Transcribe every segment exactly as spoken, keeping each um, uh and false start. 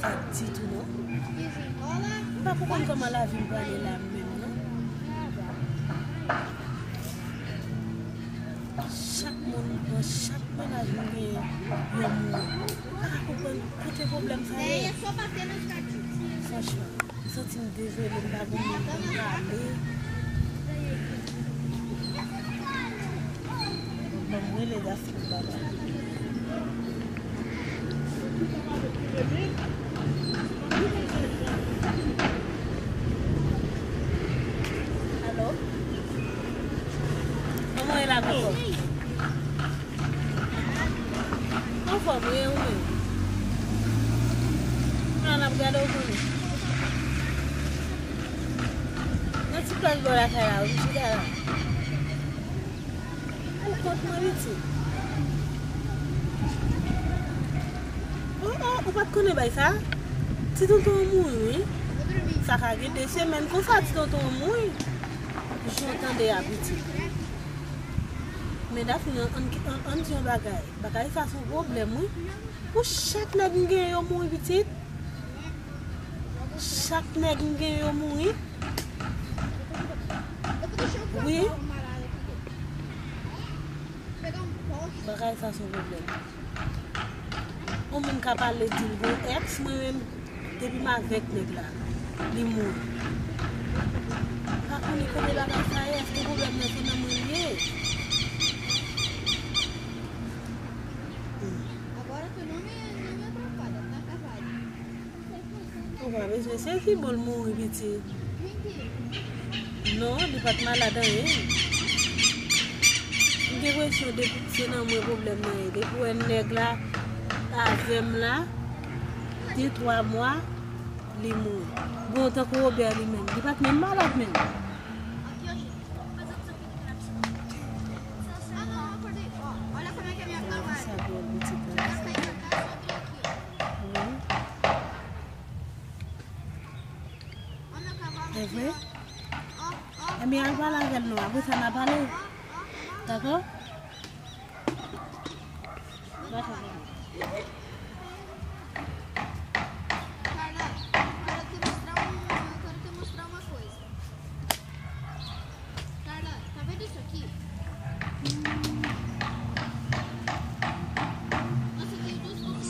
Sa ditou non. M pa konprann kòman lavi m prale la menm non. Chak moun, nan chak mennaj m genyen, yo mouri. M pa ka konprann kote pwoblèm sa ye. Franchman, m santi m dezole, m pa gen moun pou m pale. Bon, m rele Dafni baba. Alo? Kòman w ye la, Koko? Anfòm, ou ye ou menm? Kounya n ap gade w konnen. Nan ti plaj bò lakay la, ou chita la. Ou kont mwen pitit. Oh, oh, ou pa t konnen bay sa? Ti tonton an mouri, wi. Sa ka gen de semèn konsa, ti tonton an mouri. Jan w tande a, pitit. Men Dafni, an, an, an di yon bagay. Bagay sa se yon pwoblèm, wi. Pou chak nèg m genyen yo mouri, pitit. Chak nèg m genyen yo mouri. Wi. Bagay sa se yon pwoblèm. Yon moun ka pale di l gon èks, mwen menm, depi m avèk nèg la, li mouri. M pa konnen kote bagay sa ye, èske pwoblèm nan se nan mwen l ye? Hmm. Ou pa bezwen sezi, bon, l mouri, pitit. Non, li pa t malad anyen. M gen enpresyon depi se nan mwen pwoblèm nan ye. Depi w wè nèg la avè m la, de twa mwa, li mouri. Bon, tankou Robert li menm, li pa t menm malad menm. Sa bèl pitit la. Wi. E vre? Ebyen, al pale avè l non. Apre sa, n a pale. Dakò? Dakò. Carla, eu quero te mostrar um, eu quero te mostrar uma coisa. Carla, tá vendo isso aqui? Nossa, eu tenho duas coisas.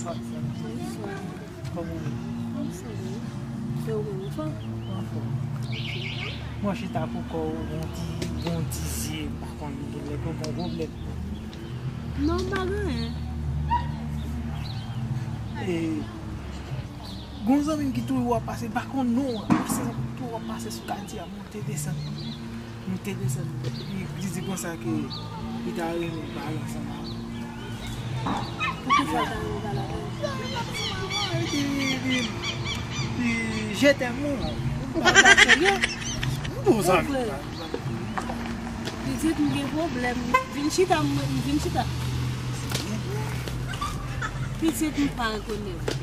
Kòman w ye? Kòman w ye? Mwen chita pou kò w, gon ti, gon ti zye, m pa konn ki lè, gon pwoblèm. Non, m pa gen anyen. E, gon zanmi m ki toujou ap pase, m pa konn non, ap pase, toujou ap pase sou katye a, monte desann. Monte desann. Li, li di konsa ke li ta renmen pale ansanm avè m. Poukisa w ta renmen pale avè l? Li, li, li, li, je t'aime ou. Ou pa, pa serye? M bon zanmi. Pitit, m gen pwoblèm. Vin chita, m, m vin chita. Pitit, m pa rekonèt ou.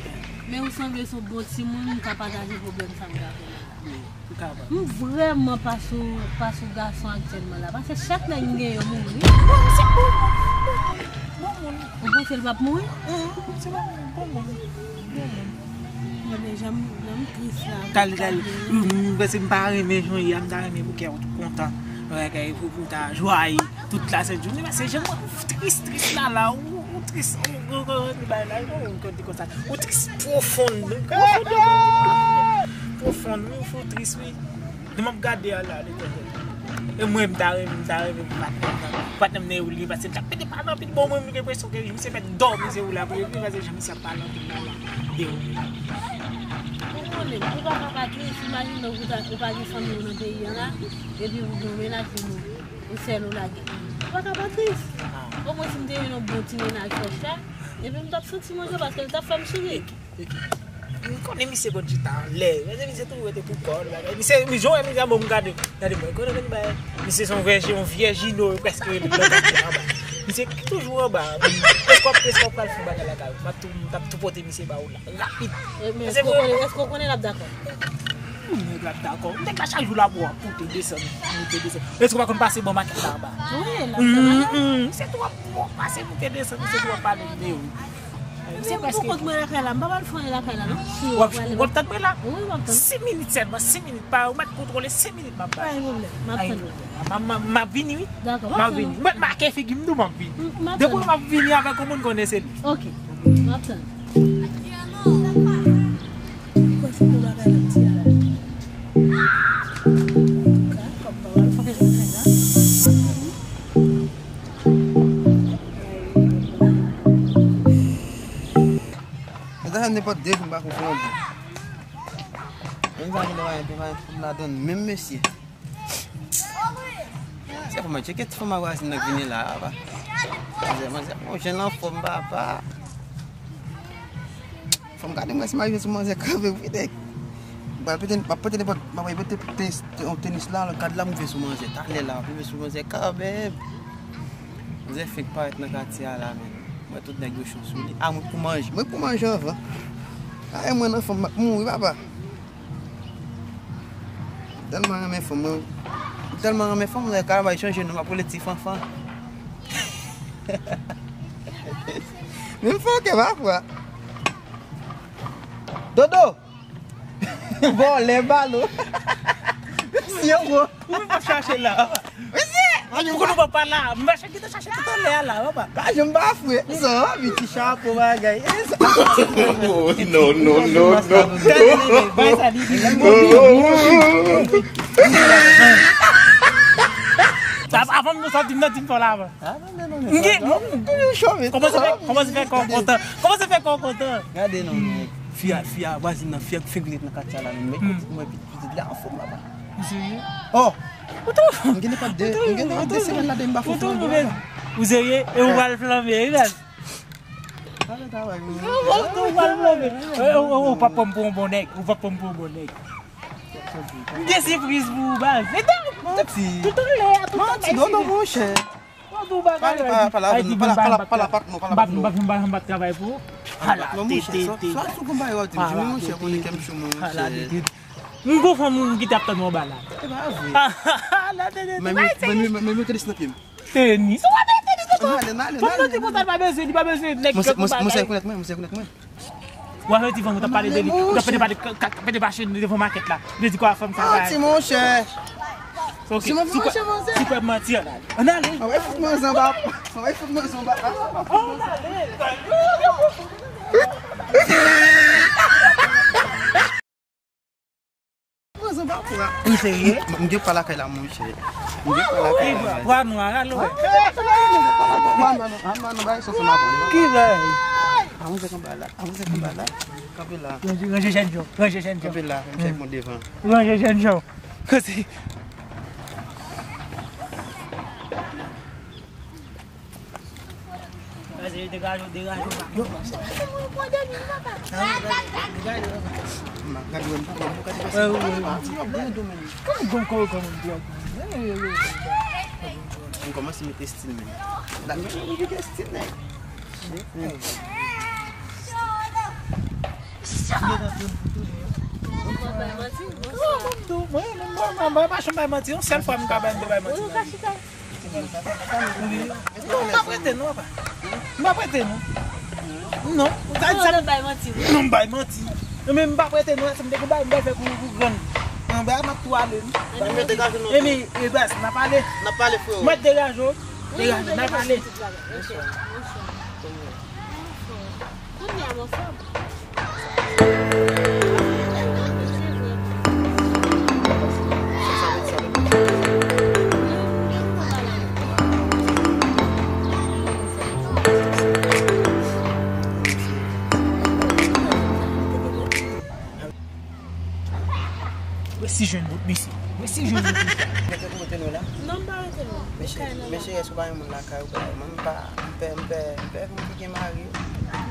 Men ou sanble se yon bon timoun, m ka pataje pwoblèm sa m gen avè w la. M vrèman pa sou, pa sou gason aktyèlman la. Paske chak nèg m gen yo mouri. Bon, se bon moun, bon moun, bon moun. Ou panse l p ap mouri? Se bon moun, bon moun, bon moun. Mwen deja m, m tris la. Talè, talè. M, m panse m pa renmen jan w ye a, m ta renmen pou kè w kontan. Bagay pou, pou ta jwayi tout la sent jounen. Paske jan mwen tris, tris la, la, ou, ou tris, ou, ou, ou, ou, bay la, ou, ou, ou, konsa. Ou tris pwofon, pwofon, pwofon, wi, ou tris, wi. Lè m ap gade a la, Letènèl. E mwen, m ta renmen, m ta renmen pou patnè m nan. Patnè m nan e ou li, paske m t ap pede pale anpil, bon, mwen, m gen enpresyon ke misye fèk dòmi, se ou la pou li, paske jan misye ap pale anpil la, la, de ou. Ou konnen, ou pa ka pa tris, imajine w, ou ta, ou pa gen fanmi w nan peyi an la, epi ou gen yon mennaj ou mouri, ou sèl ou lage. Ou pa ka pa tris. Omwen si m te jwenn yon bon ti mennaj kòm sa, epi m t ap santi mwen jan paske l t ap fè m souri. M konnen misye konn chita anlè. Misye toujou rete pou kò l, bagay. Misye, mi jan misye bon, m gade. Gade mwen, konnen konn bagay. Misye se yon vye, yon vye jino, prèske rele nan katye anba. Misye ki toujou anba. Èske w ap, èske w ap pral fè bagay lakay ou? M ap tou, m ap tou pote misye ba ou la. Rapid. Èske w konnen, èske w konnen l ap dakò? Nèg la dakò. Nèg la chak jou la pou ap moute desann, moute desann. Èske w pa konn pase bò makèt la anba? Wi, l ap fè bagay. Misye tou ap pase moute desann, misye tou ap pale de ou. Misye prèske. Ou kont mwen lakay la, m pa pral fè anyen lakay la, non. W ap, w ap tann mwen la? Wi, w ap tann. Senk minit sèlman, senk minit. Pa, ou mèt kontwole senk minit, m ap bay. Pa gen pwoblèm, m ap tann. M ap, m ap vini, wi. Dakò, m ap vini. M mèt make figi m tou, m ap vini. M ap tann. Depi m ap vini avèk yon moun konnen se li. Ok, m ap tann. Kwè se pou bagay la, ti a la. Ka, kòm pa pral fè anyen lakay la. Mwen ta fè nenpòt de jou m pa fè flanbe. Menm sa ki te va, te va fout ladann, menm mesye. Se pou mwen tcheke ti fanm a vwazin nan k vini la, papa. Manzè, manzè, bon, jèn anfòm, papa. Fò m gade mwen si m a rive sou manzè kanpe wi nèg. M pral pote, m ap pote nenpòt, m ap pote tenis, tenis la, lòt kad la, m rive sou manzè. Talè la, m rive sou manzè kanmenm. Manzè fenk parèt nan katye a la, men. Mwen tout nèg yo cho sou li. A, mwen pou manje. Mwen pou manje anvan. A, e mwen nan fanm, m ap mouri, papa. M tèlman renmen fanm, mwen. M tèlman renmen fanm, mwen, kalabay chanje non, m ap rele Ti Fanfan. Men m fè okè, pa fwa. Dodo! Vòlè balo. Mesye, gwo. Ou menm w ap chache la. Mesye! Ou konnen w pa la. M pa chache, ki te chache tout anlè a la, papa. Ka jwenn pa fwe. Sa, mi ti chapo bagay. E sa. Oh, non, non, non, non. Gade, gade, bay sa, li, li, li. Avan nou sòti, m nan di m fò la avan. Ah, non, non, non, non. Kòman se fè, kòman se fè kò kontan? Kòman se fè kò kontan? Gade non, nèg. Fi a, fi a, vwazin nan, fi a, figure nan katye a la, men. Mwen, pitit la anfòm la, pa. Ou serye? Oh! M gen nenpòt de, m gen nenpòt de semèn la, de m pa fè flanbe. Ou serye? E ou pral flanbe, wi, baz. Ou pral flanbe. Ou p ap pran m pou yon bon nèg. Ou p ap pran m pou yon bon nèg. M gen sipriz pou ou, baz. E tout, tout anlè a, tout anlè. Manti, Dodo, monchè. Pale, pale, pale avè nou, pale, pale, pale avè nou, pale avè nou. M pa fin, m pa fin bat travay pou ou. Ala, non, monchè, tete. Sa, sa, sa, konpare w ap di m, di m, monchè, konnen kè m cho mwen, monchè. M gon fanm m kite ap tann mwen anba la. E pa vre. Ala, tete. Men, men, men, men, men, tenis nan pye m. Tenis? Ou pa mete tenis nan pye m? Fanm nan di konsa, li pa bezwen, li pa bezwen nèg ki konn bagay. Monchè, konèt mwen, monchè, konèt mwen. Ou avèti fanm ou t ap pale de li, ou t ap pede pale, ka, ka, pede mache devan makèt la. Ou te di kwa fanm sa bay. Manti, monchè. Ok, si kwè, si kwè manti, ann ale. Ann ale. Ann ale. Ann ale. Ou serye? M gen pa lakay la, monchè. M gen pa lakay la. Pwa nwa, alo. Pwa nwa, nou bay sòs anba pon. Ki lè? Avanse kanpe la, avanse kanpe la. Kanpe la. Ranje, ranje chèn yo, ranje chèn yo. Kanpe la, m chèk mwen devan. Ranje chèn yo. Kote? Degaje w, degaje w. Yo. Gade, gade, gade. Kòman, kòman, kòman, kòman. M kòmanse mete estil, men. La, men, mete estil, nèg. Mwen, mwen, mwen, mwen, mwen, mwen, mwen, mwen, mwen, yon sèl fwa m ka bay, m te bay manti. Non, m pa prete non, papa. M pa prete non. Non. Ou ta di sa. Non, bay manti, wi. Non, m bay manti. Non, men m pa prete non, sa m te kou bay, m bay fè kou, kou grann. Non, bay, m ap tou ale, wi. Epi, e baz, n ap pale. N ap pale, freo. Mwen degaje w. Degaje, n ap pale. Kounye a m anfòm. Resi jwenn bout misye. Resi jwenn bout misye. Mete pou rete nou la? Non, m pa rete non. Mesye, mesye, èske w pa gen moun lakay ou, bagay? Mwen, m pa, m pè, m pè, m pè moun ki gen mari.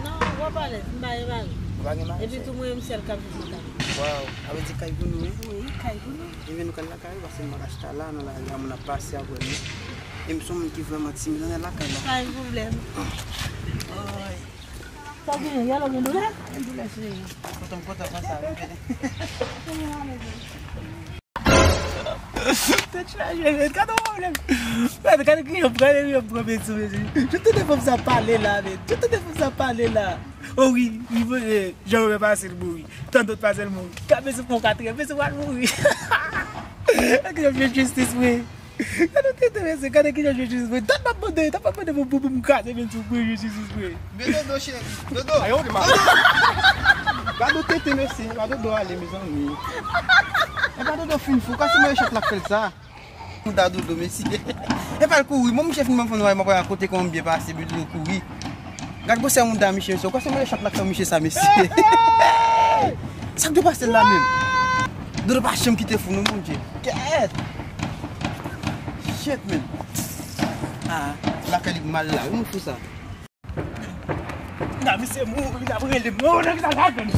Non, w ap alèz, m pa gen mari. Ou pa gen mari? Epi tou, mwen, m sèl k ap viv nan kay. Waw, sa vle di kay pou nou, wi? Wi, kay pou nou. Ebyen, nou ka al lakay ou, paske m pral achte la, nan lari a, moun ap pase apre nou. E m se yon moun ki vrèman timid, ann al lakay la. Pa gen pwoblèm. Oy. Sa w genyen? Yalo gen doulè? Gen doulè, cheri. Kontan, m kontan konsa, wi, bebe. Tèt chaje, men. Gade yon pwoblèm. Gade, gade ki yo pran, yo pran, men, sou, men. Jan tande fanm sa pale la, men. Jan tande fanm sa pale la. Oh wi, li mouri. Jan Wobè pase, li mouri. Tandòt pase, li mouri. Gade mesye, fè yon katriyèm, mesye pral mouri. Gade kijan jwe jistis, wi. Gade tete, mesye, gade kijan jwe jistis, wi. Dat m ap mande, dat m ap mande pou, pou, pou m kraze men sou, wi, jwe jistis, wi. Men Dodo, cheri. Dodo. Ayo, de ma. Gade tete, mesye. Gade Dodo ale, mezanmi. E pa Dodo fin fou, kase mwen chat la k fè l sa. Mouda Dodo, mesye. E pa l kouri. Mwen, misye fin ban m fon, mwen pral rakonte kòman m byen pase, epi Dodo kouri. Gad gwosè mouda misye, mesye. Ou kwè se mwen chat la k fè misye sa, mesye? Sa k dwe pase la menm? Dodo pa janm kite fou, non, Bondye. Kèt! Shit, man. Ah, lakay li mal la, wi, moun fou sa. Nan, misye mouri, li t ap rele m. Non, nan, ki sa l ap fè m?